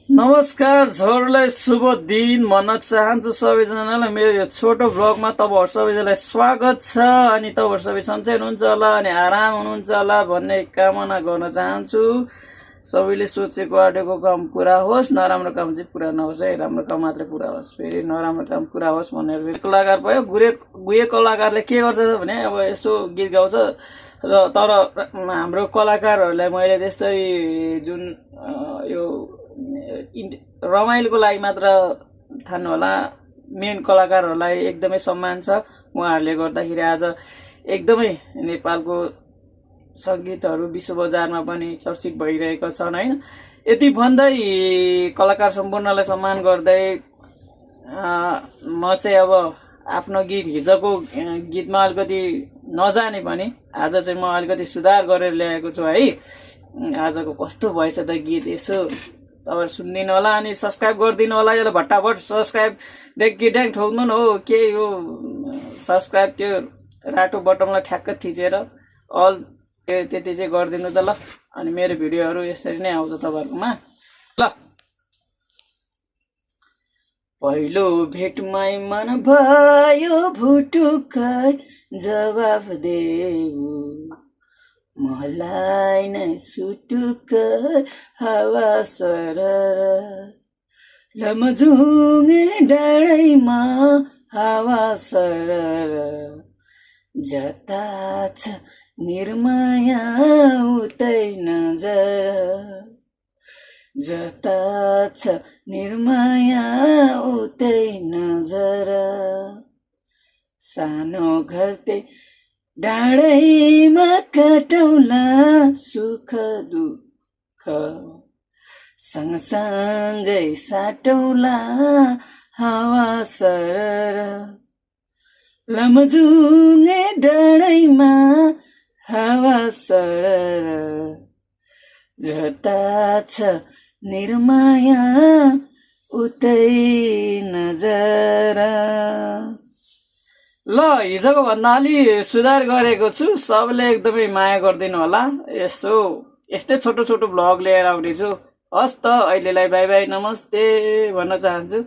नमस्कार झोरलाई शुभ दिन भन्न चाहन्छु सबैजनालाई मेरो यो छोटो ब्लगमा तपाईँहरू सबैजनालाई स्वागत छ। अनि तपाईँहरू सबै सन्चै हुनुहुन्छ होला अनि आराम हुनुहुन्छ होला भन्ने कामना गर्न चाहन्छु। सबैले सोचेको आँटेको काम पुरा होस्, नराम्रो काम चाहिँ पुरा नहोस् है, राम्रो काम मात्रै पुरा होस्। फेरि नराम्रो काम पुरा होस् भनेर फेरि कलाकार भयो गुए कलाकारले के गर्छ भने अब यसो गीत गाउँछ र तर हाम्रो कलाकारहरूलाई मैले त्यस्तै जुन यो रमाइलोको लागि मात्र ठान्नु होला। मेन कलाकारहरूलाई एकदमै सम्मान छ। उहाँहरूले गर्दाखेरि आज एकदमै नेपालको सङ्गीतहरू विश्व बजारमा पनि चर्चित भइरहेका छन् हैन। यति भन्दै कलाकार सम्पूर्णलाई सम्मान गर्दै म चाहिँ अब आफ्नो गीत हिजोको गीतमा अलिकति नजाने पनि आज चाहिँ म अलिकति सुधार गरेर ल्याएको छु है। आजको कस्तो भएछ त गीत यसो तपाईहरु सुन्दिनु होला अनि सब्स्क्राइब गरिदिनु होला। यसलाई भट्टाभट सब्स्क्राइब ड्याङ ठोक्नु न हो के यो सब्स्क्राइब त्यो रातो बटनलाई ठ्याक्क थिचेर अल त्यति चाहिँ गरिदिनु त ल। अनि मेरो भिडियोहरू यसरी नै आउँछ तपाईहरुकोमा ल। पहिलो भेटमै मन भयो भुटुकै जवाफ देऊ, मलाई नै सुटुक हावा सरर, लमजुङे डाँडैमा हावा सरर, जता छ निर्माया उतै नजर, जता छ निर्माया उतै नजर, सानो घरते डाँडैमा काटौला सुख दुःख, सँगसँगै साटौला हावा सरर, लमजुङे डाँडैमा हावा सरर, जता छ निर्माया उतै नजर। ल हिजोको भन्दा अलि सुधार गरेको छु। सबले एकदमै माया गरिदिनु होला। यसो यस्तै छोटो छोटो भ्लग लिएर आउँदैछु। हस् त अहिलेलाई बाई बाई नमस्ते भन्न चाहन्छु।